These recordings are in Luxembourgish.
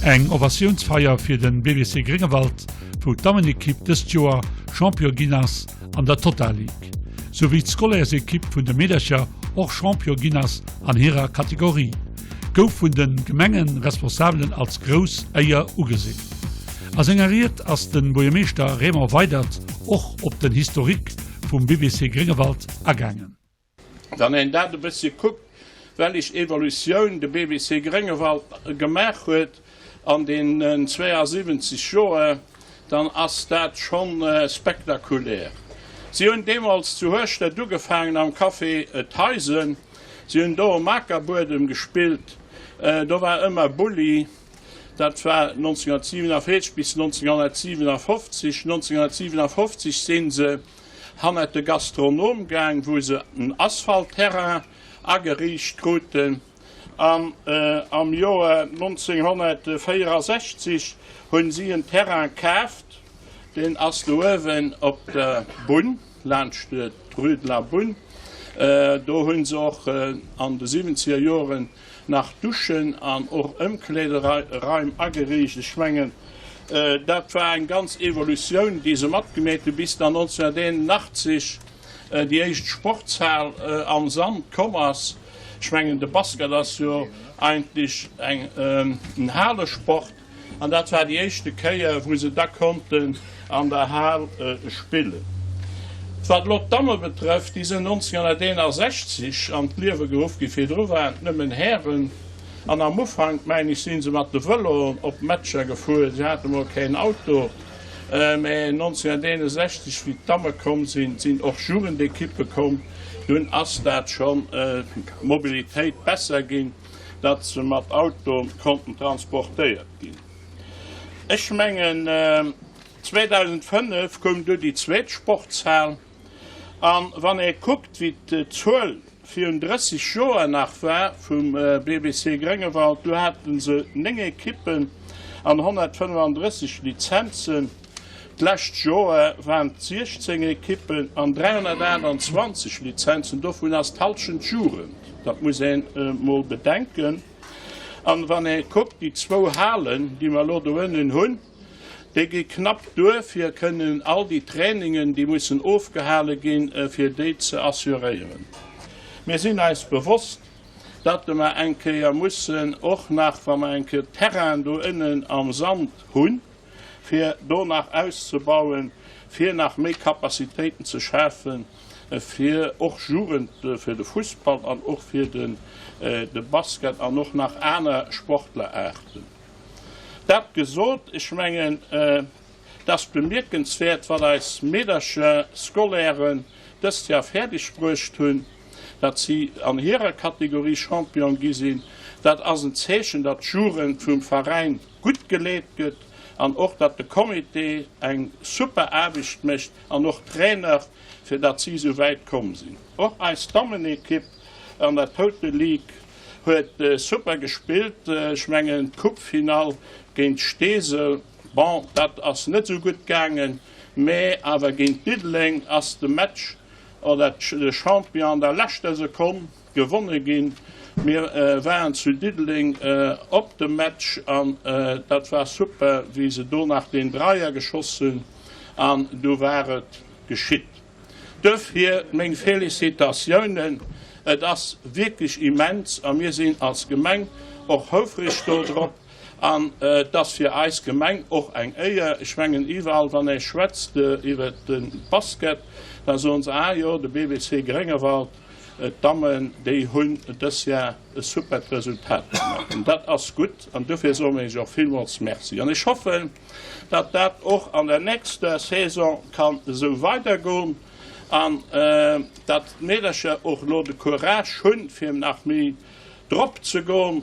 Eng Ovatiounsfeier fir den BBC Gréngewald, wou d'Dammenekipp dëst Joer Champion ginn ass an der Total League, sou wéi d'Scolairesekipp vun de Meedercher och Champion ginn ass an hirer Kategorie, gouf vun de Gemengeresponsabelen als grouss Éier ugesinn. A senger Ried ass de Buergermeeschter Raymond Weydert och op den Historique vum BBC Gréngewald agaangen. Wann een dat e bëssche kuckt, wellech Evolutioun de BBC Gréngewald gemaach huet an deenen 72 Joer, dann ass dat scho spektakulär. Si hunn deemools zu Hueschtert ugefaangen am Café Theisen. Si hunn do um Akerbuedem gespillt. Do war ëmmer Bulli. Dat war 1947 bis 1957. 1957 si se hannert de Gastronom gaang, wou se en Asphaltterrain ageriicht kruten. An am Joer 1964 hunn si en Terrain kaaft, deen ass do uewen op der Bunn, laanscht d'Rue de la Bunn. Do hunn se och an de siwwenzeger Joren nach Duschen an och Ëmkleederaim ageriicht. Ech mengen, dat war eng ganz Evolutioun, déi se matgemeet hunn, bis dann 1981 déi éischt Sportshal am Sand komm ass. Ech mengen, de Basket ass jo eigentlech en Halesport. An dat war déi éischte Kéier, wou se da konnten an der Hal spillen. Wat elo d'Damme betrëfft, déi sinn 1961 an d'Liewe geruff ginn. Virdru waren et nëmmen Hären. An am Ufank, mengen ech, si se mat de Vëloen op d'Matcher gefuer. Si hate mol keen Auto. Mä 1961, wéi d'Damme komm sinn, sinn och Jugendekippe komm. Dunn ass dat schonn, d'Mobilitéit besser ginn. datt se mat Auto konnten transportéiert ginn. Ech mengen, 2005 koum du déi zweet Sportshal. A wann ee kuckt, wéi d'Zuel virun 30 Joer nach war vum BBC Gréngewald, du hate se 9 Ekippen an 135 Lizenzen. D'lescht Joer waren et 16 Ekippen an 328 Lizenzen, dovun ass d'Hallschent Jugend. Dat muss een emol bedenken. An wann ee kuckt, déi zwou Halen, déi mer elo do ënnen hunn, déi gi knapp duer, fir kënnen all déi Trainingen, déi mussen ofgehale ginn, fir déi ze assuréieren. Mir sinn eis bewosst, datt mer eng Kéier mussen och nach, wa mer eng Kéier Terrain do ënnen am Sand hunn, fir do nach auszebauen, fir nach méi Capacitéiten ze schafen, fir och Jugend, fir de Fussball an och fir de Basket an och nach aner Sportleraarten. Dat gesot, ech mengen, et ass bemierkenswäert, wat eis Meedercher, Scolairen dëst Jahr fäerdeg bruecht hunn, datt si an hirer Kategorie Champion gi sinn. Dat ass en Zeechen, datt d'Jugend vum Veräin gutt geleet gëtt an och datt de Comité eng super Aarbecht mécht an och d'Trainer, fir datt si esou wäit komm sinn. Och eis Dammenekipp an der Total League huet super gespillt. Ech mengen d'Coupefinall géint Steesel, bon dat ass net esou gutt gaangen, mä awer géint Diddeleng ass de Match oder de Champion an der leschter Sekonn Gewonne ginn. Mir waren zu Diddeleng op dem Match an dat war super wéi se do nach deen Dreier geschoss hunn an du war et geschitt. Duerfir meng Félicitatiounen, et ass wierklech immens a mir sinn als Gemeng och houfreg do drop an et ass fir eis Gemeng och eng Éier. Ech mengen iwwerall wann ee schwätzt iwwert de Basket, da soen se, ah jo de BBC Gréngewald, D'Dammen, déi hunn dës Jar e supert Resultat gemaach. An dat ass gutt an dofir soe mir iech och villmools Merci. An ech hoffen, datt dat och an der nächster Saison kann esou weidergoen an datt d'Meedercher och elo de Courage hunn, fir nach méi drop ze goen,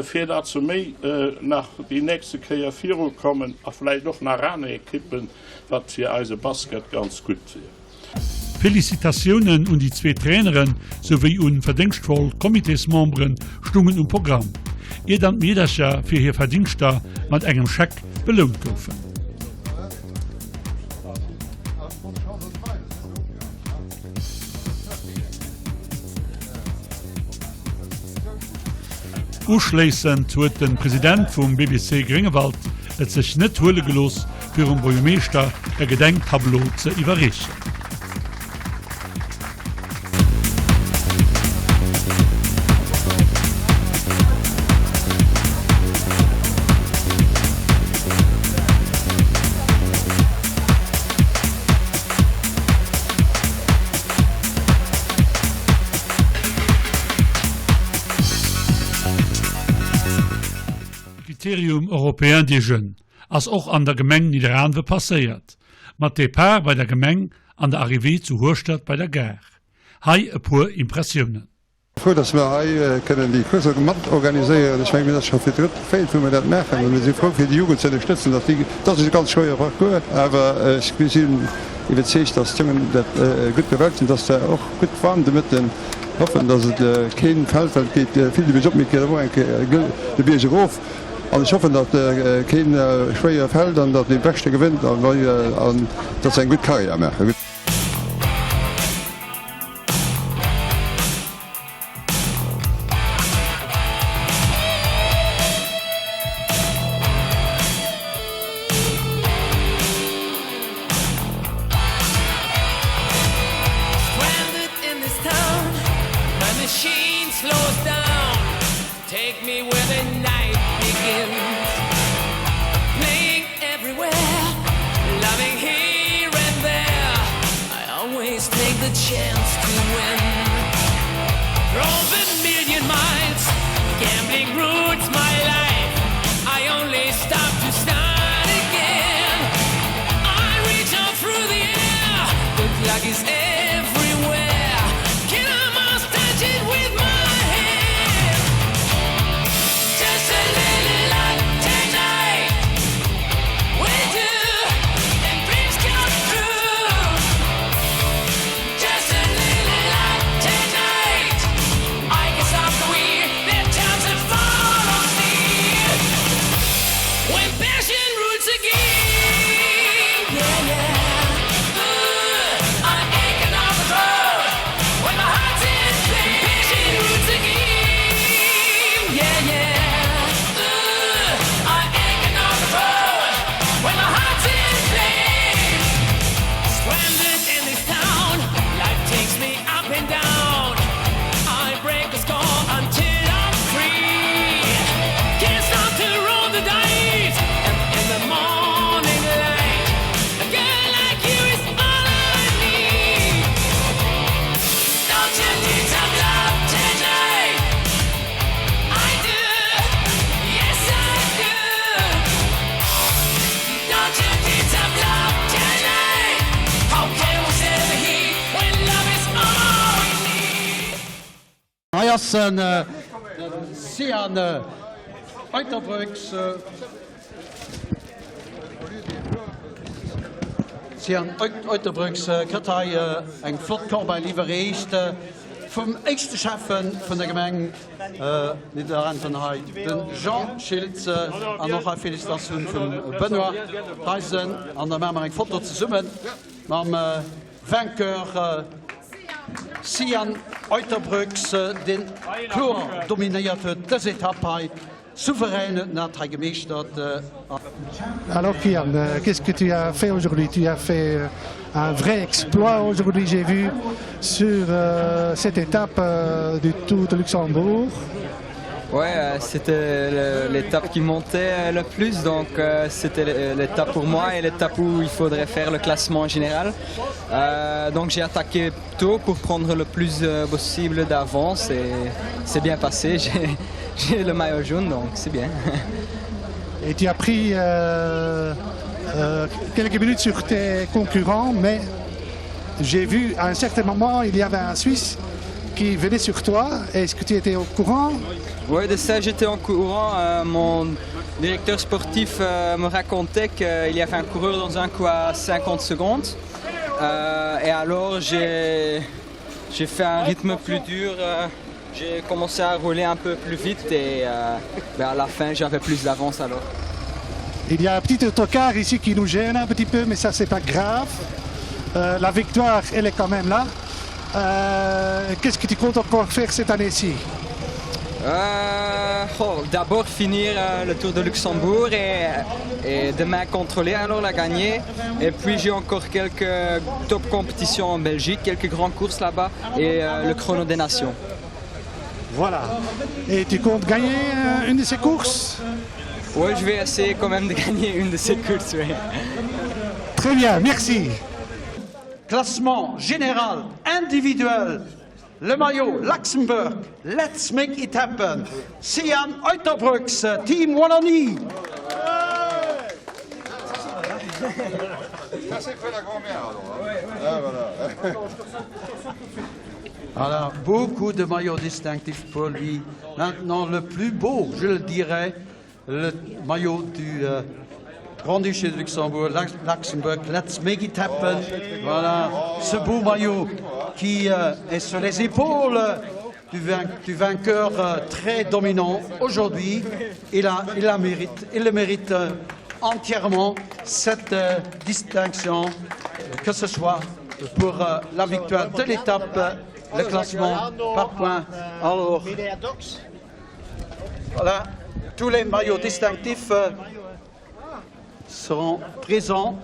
fir datt se méi nach déi nächste Kéier virukommen a vläicht och nach aner Ekippen, wat fir eise Basket ganz gutt wier. Félicitatiounen un déi zwee Traineren souwéi un verdéngschtvoll Comitésmemberen stungen um Programm, ier dann d'Meedercher fir hir Verdingschter mat engem Scheck belount goufen. Uschléissend huet de President vum BBC Gréngewald et sech net huele gelooss, virum Buergermeeschter e Gedenktableau ze iwwerreechen. Kriterium Européen des Jeunes ass och an der Gemeng Nidderaanwe passéiert, mat Depart bei der Gemeng an der Arrivée zu Hueschtert bei der Gare. Hei e puer Impressiounen. Frou, dass mer hei kënnen déi Course mat organiséieren. Ech mengen, mir ass scho fir d'drëtt Kéier, wou mer dat maachen. A mir si frou, fir déi Jugend ze ënnerstëtzen, dass déi, et ass e ganz schwéiere Parcours, awer ech sinn iwwerzeegt, dass d'Jongen dat gutt bewältegen, dass se och gutt waarm de Mëtten. Hoffen, dass et kee fält, well et geet vill de Bierg op, mee et geet awer och eng Kéier de Bierg erof. An ech hoffen, datt kee schwéier fält an datt dee Beschte gewënnt an datt se eng gutt Karriär maachen. Hei ass en, de Cian Uijtdebroeks. Cian Uijtdebroeks kritt hei eng flott Corbeille iwwerreecht vum éischte Schäffe vun der Gemeng Nidderaanwen hei, de Jean Schiltz. An och hei Felicitatioun vum Benoît Theisen. An da maache mer eng Foto zesumme mam Vainqueur Cian Uijtdebroeks, deen kloer dominéiert huet dës Etapp hei. Souverän huet en dat hei gemeeschtert. Alors Cian, qu'est-ce que tu as fait aujourd'hui? Tu as fait un vrai exploit aujourd'hui, j'ai vu sur cette étape du Tour de Luxembourg. Ouais, c'était l'étape qui montait le plus, donc c'était l'étape pour moi et l'étape où il faudrait faire le classement général. Donc j'ai attaqué tôt pour prendre le plus possible d'avance et c'est bien passé. J'ai le maillot jaune, donc c'est bien. Et tu as pris euh, euh, quelques minutes sur tes concurrents, mais j'ai vu à un certain moment, il y avait un Suisse qui venait sur toi. Est-ce que tu étais au courant Oui, de ça j'étais en courant. Euh, mon directeur sportif euh, me racontait qu'il y avait un coureur dans un coup à 50 secondes. Euh, et alors j'ai fait un rythme plus dur. Euh, j'ai commencé à rouler un peu plus vite et euh, ben à la fin j'avais plus d'avance alors. Il y a un petit autocar ici qui nous gêne un petit peu, mais ça c'est pas grave. Euh, la victoire, elle est quand même là. Euh, Qu'est-ce que tu comptes encore faire cette année-ci euh... Oh, d'abord finir euh, le Tour de Luxembourg et, et demain contrôler alors la gagner. Et puis j'ai encore quelques top compétitions en Belgique, quelques grandes courses là-bas et euh, le chrono des nations. Voilà. Et tu comptes gagner euh, une de ces courses Oui, je vais essayer quand même de gagner une de ces courses. Oui. Très bien, merci. Classement général individuel, le maillot Luxembourg, Let's make it happen, Cian Uijtdebroeks, Team Wallonie. Voilà, beaucoup de maillots distinctifs pour lui. Maintenant, le plus beau, je le dirais, le maillot du euh, Grand-Duché de Luxembourg, Luxembourg, Let's make it happen. Voilà, ce beau maillot qui euh, est sur les épaules du, vain du vainqueur euh, très dominant aujourd'hui. Il, a, il, la mérite, il le mérite euh, entièrement, cette euh, distinction, que ce soit pour euh, la victoire de l'étape, le classement par points. Alors, voilà, tous les maillots distinctifs euh, seront présents.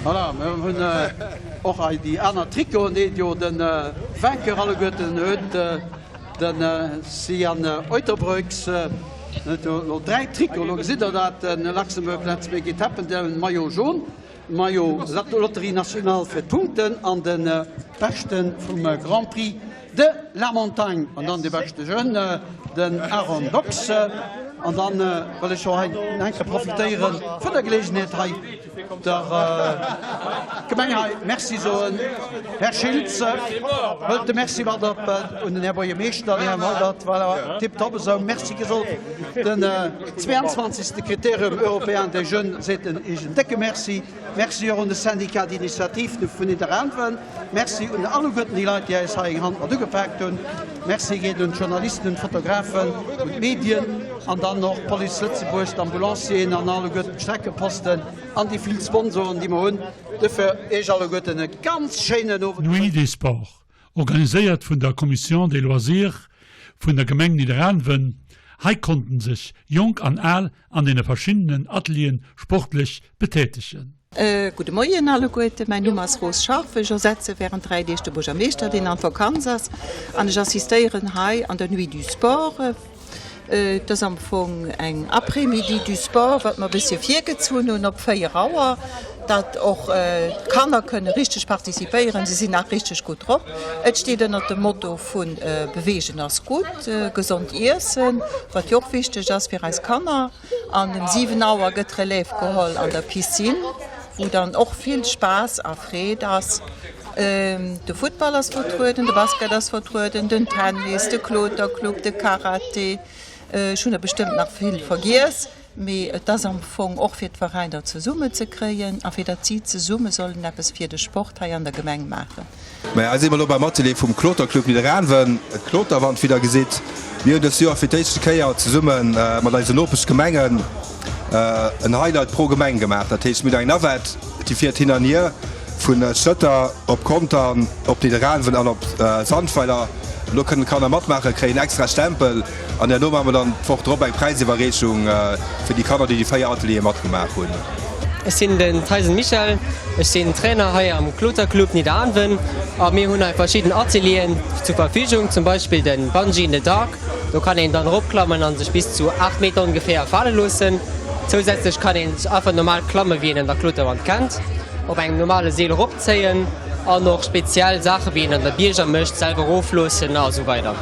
Voilà, mir hunn och hei déi aner Trikoten, déi jo de Vainqueur alleguerten huet, de Cian Uijtdebroeks. En huet jo elo 3 Trikoten, elo gesitt Der dat, den Luxembourg Let's Make It Happen, de Maillot jaune, Maillot Loterie Nationale fir d'Punkten an de Beschte vum Grand Prix de la Montagne an dann de beschte Jeune, den Aaron Dockx. An dann wëll ech och hei eng Kéier profitéiere vun der Geleegenheet hei der Gemeng hei Merci soen. Här Schiltz, hëlt de Merci mat op un den Här Buergermeeschter, den Här Weidert. Voilà, tiptop esou. Merci gesot. Den 22. Critérium européen des jeunes seet en Iech en décke Merci. Merci och un de Syndicat d'initiative vun Nidderaanwen. Merci un alleguerten déi Leit, déi eis hei eng Hand mat ugepaakt hunn. Merci geet un d'Journalisten, un d'Fotografen, un d'Medien an dann och d'Police Lëtzebuerg, d'Ambulancieren an alleguerten d'Streckeposten an déi vill Sponsoren, déi mer hunn. Dofir Iech alleguerten e ganz schéinen Owend. Nuit des Sports, organiséiert vun der Commission des Loisirs vun der Gemeng Nidderaanwen. Hei konnten sech Jonk an Al an deene verschiddenen Atelieren sportlech betätegen. Gudde Moien alleguerten, mäin Numm ass Rose Scharff, ech ersetze während 3 Deeg de Buergermeeschter, deen an Vakanz ass, an ech assistéieren hei an der Nuit du Sport. Et ass am Fong eng Après-midi du sport, wat mer e bëssche virgezunn hunn op 4 Auer, datt och d'Kanner kënne richteg participéieren. Se sinn nach richteg gutt drop. Et steet ënnert dem Motto vu Beweegen ass gutt, gesond iessen, wat jo och wichteg ass fir eis Kanner. An um 7 Auer gëtt Relève geholl an der Piscine, wou dann och vill Spaass a Freed ass. De Futtball ass vertrueden, de Basket ass vertrueden, den Tennis, de Kloterclub, de Karate. Ech hunn der bestëmmt nach vill vergiess, mee et ass am Fong och fir d'Veräiner zesummen ze kréien a fir datt si zesumme sollen eppes fir de Sport hei an der Gemeng maachen. Maja, hei si mer elo beim Atelier vum Kloterclub Nidderaanwen, d'Kloterwand, wéi der gesitt. Mir hunn dëst Joer fir d'éischte Kéier zesumme mat eisen Nopeschgemengen en Highlight pro Gemeng gemaach. Dat heescht, mir hunn eng Navette, déi fiert hin an hier vu Schëtter op Contern, op Nidderaanwen an op Sandweiler. An do kënnen d'Kanner matmaachen, kréien extra Stempel an herno maache mer dann d'Woch drop eng Präisiwwerreechung fir déi Kanner, déi déi 4 Ateliere matgemaach hunn. Ech sinn den Theisen Michel, ech sinn Trainer hei am Kloterclub Nidderaanwen a mir hunn hei verschidden Atelieren zur Verfügung, zum Beispill den Bungee in the Dark, do kann een dann eropklammen an sech bis zu 8 Meter ongeféier fale loossen. Zousätzlech kann een sech einfach normal klamme wéi een an der Kloterwand kennt, op engem normale Seel eropzéien an och speziell Saache wéi een an der Bierger mécht, selwer erofloossen a sou weider.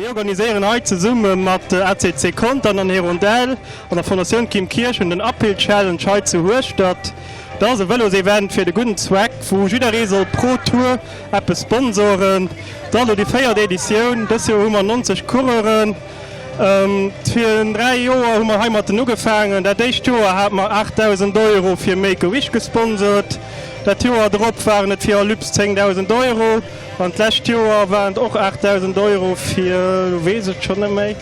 Mir organiséieren hei zesumme mat ACC Contern an Hirondelle an der Fondatioun Kim Kirchen den Uphill Challenge hei zu Hueschtert. Dat ass e Vëlosevent fir de gudden Zweck, wou jidderee soll pro Tour eppes sponsoren. Dat ass elo déi véiert Editioun. Dës Joer hu mer 90 Coureuren. Virun 3 Joer hu mer heimatten ugefaangen. Dat éischt Joer hate mer 8.000 Euro fir Make-A-Wish gesponsort. Dat Joer drop waren et fir Alyps 10.000 Euro. An d'lescht Joer waren et och 8.000 Euro fir, elo weess ech et schonn net méi.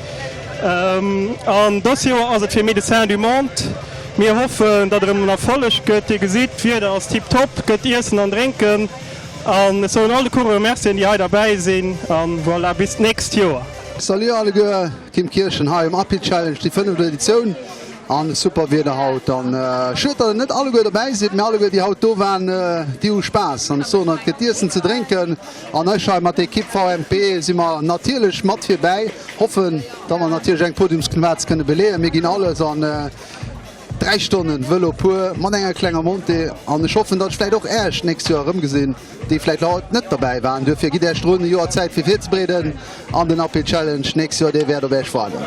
An dës Joer ass et fir Médecins du Monde. Mir hoffen, datt erëm en Erfolleg gëtt. Dir gesitt, d'Wieder ass tiptop, gëtt Iessen an Drénken. An ech soen all de Coureuren Mercien, déi hei derbäi sinn. An voilà, bis d'nächst Joer. Salut alleguer, Kim Kirchen hei um Uphill Challenge, déi fënneft Editioun an super Wieder haut an schued dat der net alleguer dobäi sidd, mee alleguer déi haut do waren déi hu Spaass an ech soen et gëtt Iessen ze drénken an ech hei mat der Equipe VMP si mer natierlech mat virbäi, hoffen dat mer natierlech eng Podiumsplaz kënne beleeën, mir ginn alles an 3 Stonnen Vëlo pur mat enger klenger Montée an ech hoffen, datt ech vläit och Äech d'nächst Joer erëmgesinn, déi vläit haut net derbäi waren. Duerfir gitt Äech drun, e Joer Zäit fir virzebereeden an den Uphill Challenge d'nächst Joer, dee wäert op Äech waarden.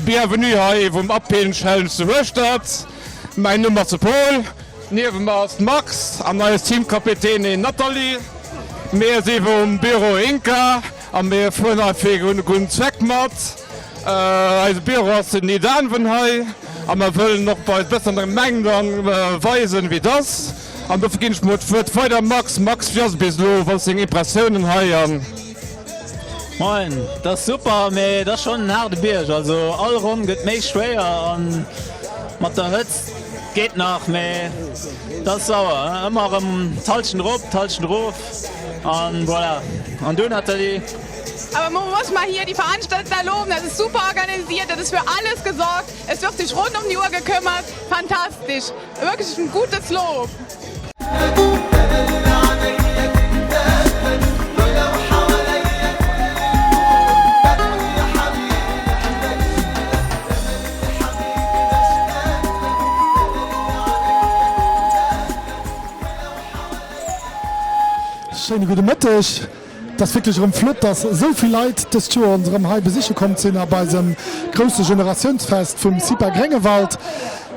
Bienvenue hei vum Uphill Challenge zu Hueschtert. Mäin Numm ass de Paul, niewent mer ass d'Max an eis Teamkapitänin Nathalie. Mir si vum Büro Inca a mir fueren hei fir e gudden Zweck mat. Eise Büro ass zu Nidderaanwen hei a mer wëllen och bei e bëssen an der Gemeng dann weisen, wéi et ass. An dofir ginn ech mol d'Wuert weider Max. Max, wéi ass et bis elo? Wat ass deng Impressiounen hei an? Moien, et ass super, mee et ass schonn en haarde Bierg. Also all Ronn gëtt méi schwéier an mat der Hëtzt geet nach, mee et ass sauer. Ëmmer erëm d'Hallschent erop, d'Hallschent erof an voilà. An du Nathalie? Aber man muss mal hier die Veranstalter loben, das ist super organisiert, das ist für alles gesorgt, es wird sich rund um die Uhr gekümmert, fantastisch, wirklich ein gutes Lob. Schéine gudde Mëtteg. Et ass wierklech erëm flott, dass esou vill Leit dëst Joer ons erëm hei besiche komm sinn a bei eisem grousse Generatiounsfest vum CIPA Gréngewald.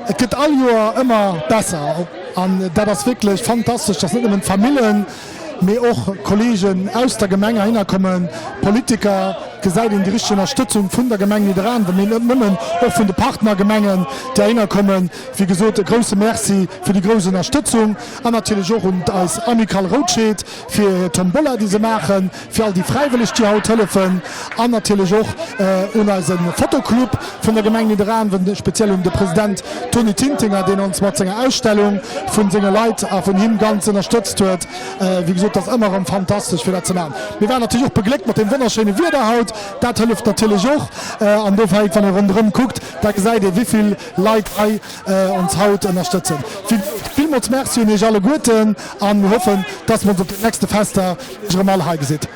Et gëtt all Joer ëmmer besser an dat ass wierklech fantastesch, dass net nëmmen d'Famillen, mee och Kolleegen aus der Gemeng heihinner kommen, Politiker, gesäit een déi richteg Ënnerstëtzung vun der Gemeng Nidderaanwen, mee net nëmmen, och vun de Partnergemengen, déi heihinner kommen. Wéi gesot, e grousse Merci fir déi grouss Ënnerstëtzung an natierlech och un eis Amicale Routscheed, fir hir Tombola, déi se maachen, fir all déi Fräiwëlleg, déi haut hëllefen, an natierlech och un eise Fotoclub vun der Gemeng Nidderaanwen, speziell un de President Tony Tintinger, deen ons mat senger Ausstellung vun senge Leit a vun him ganz ënnerstëtzt huet. Wéi gesot, et ass ëmmer erëm fantastesch, fir dat ze maachen. Mir waren natierlech och begléckt mat deem wonnerschéine Wieder haut, dat hëlleft natierlech och. An dofir, wann ee ronderëm kuckt, da gesäit ee wéivill Leit hei ons haut ënnerstëtzen. Villmools Merci un Iech alleguerten an mir hoffen, dass mer ons op den nächste Fester erëm all hei gesitt.